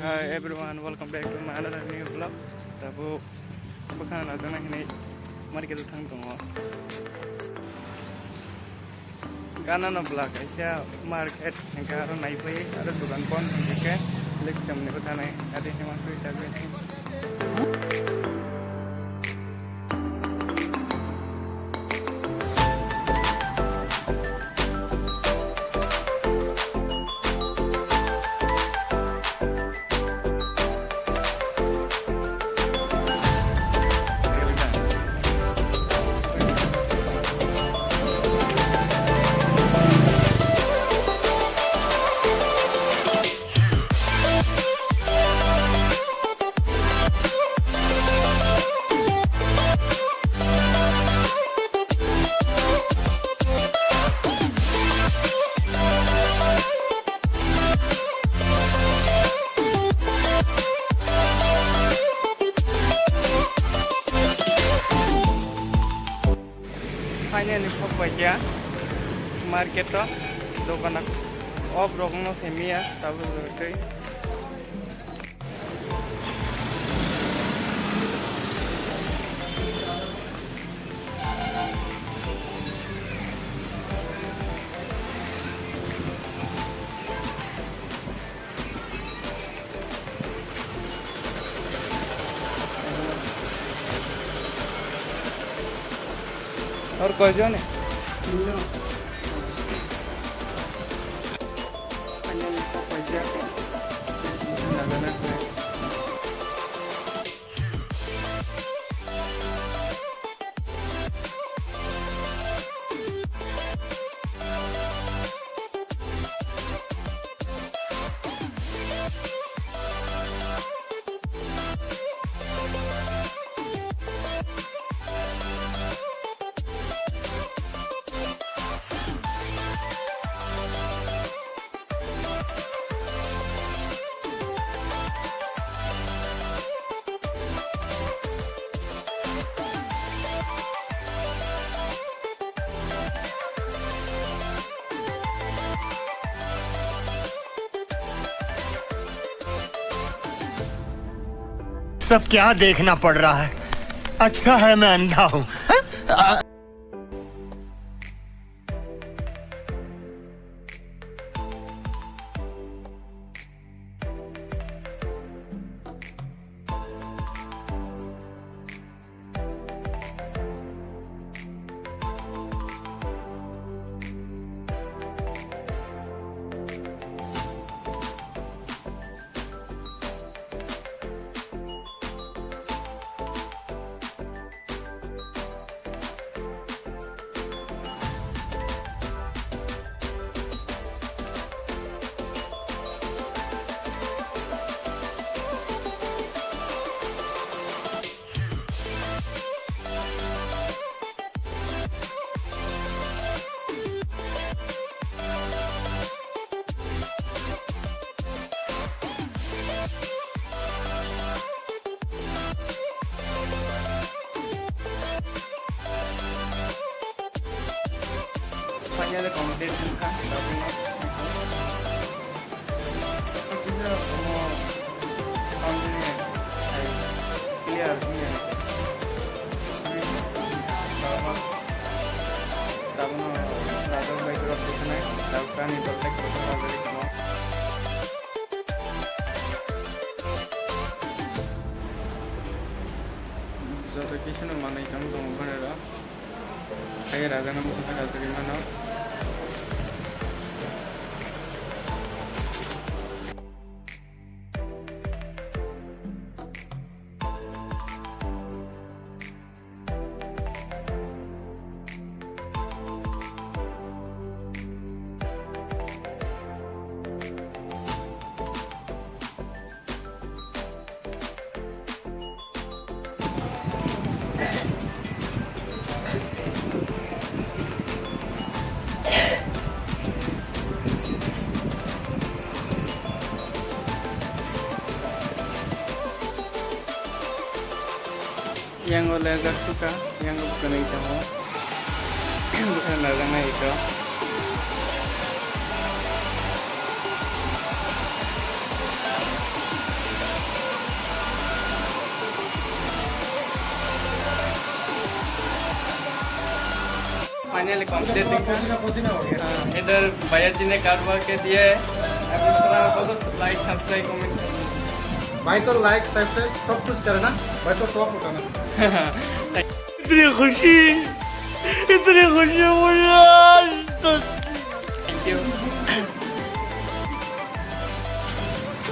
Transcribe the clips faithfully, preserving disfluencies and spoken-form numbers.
Hi everyone, welcome back to my another new vlog. Tabuk bwkhano najakna hinwi market o thang tongo. Gana no vlog kaisa market hingke aro naiphai aro dukan bon hingke lik chamni bwthanai adi hima sui tagwi. Finally, sok paikha market o, dokan o borok no semiya tabuk twi. Or koijon? सब क्या देखना पड़ रहा है? अच्छा है मैं अंधा हूँ। Finally complete wngkha tabukno. Kisa omo boundary hai clear wngya. Tabukno rajak bai borok tikhinai tabuk ani protect rajagwi tongo. Joto kisa no manwi tong tongo bwrwi rok. Hai raja no bwkha rajagwi mano. Yang o le gak suka, yang o bwkha nai tongo. Bwkha najaknai ito. पसीना पसीना हो गया। हाँ, इधर भैया जी ने card work के दिया है। अभी थोड़ा बहुत लाइक, सब्सक्राइब, कमेंट कर दीजिए। भाई तो लाइक, सब्सक्राइब सब कुछ करना, भाई तो टॉप उठाना। इतनी खुशी, इतनी खुशी मुझे आज तक। Thank you.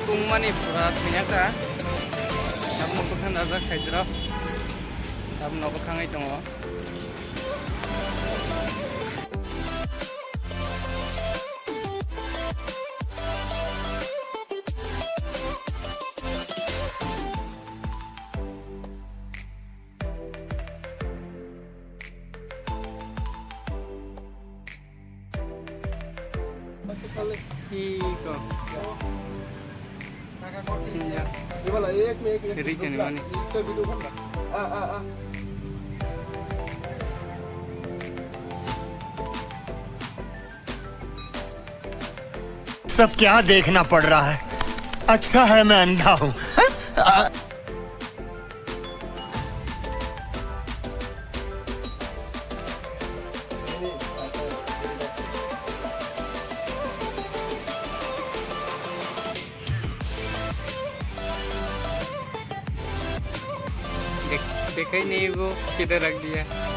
Tungmani pura thwinaka. Tabuk bwkhang rajak khaidrop. Tabuk nogo khangai tongo. Iko. Sinja. Rite ni mani. सब क्या देखना पड़ रहा है? अच्छा है मैं अंधा हूँ। देख, देखा ही नहीं वो किधर रख दिया।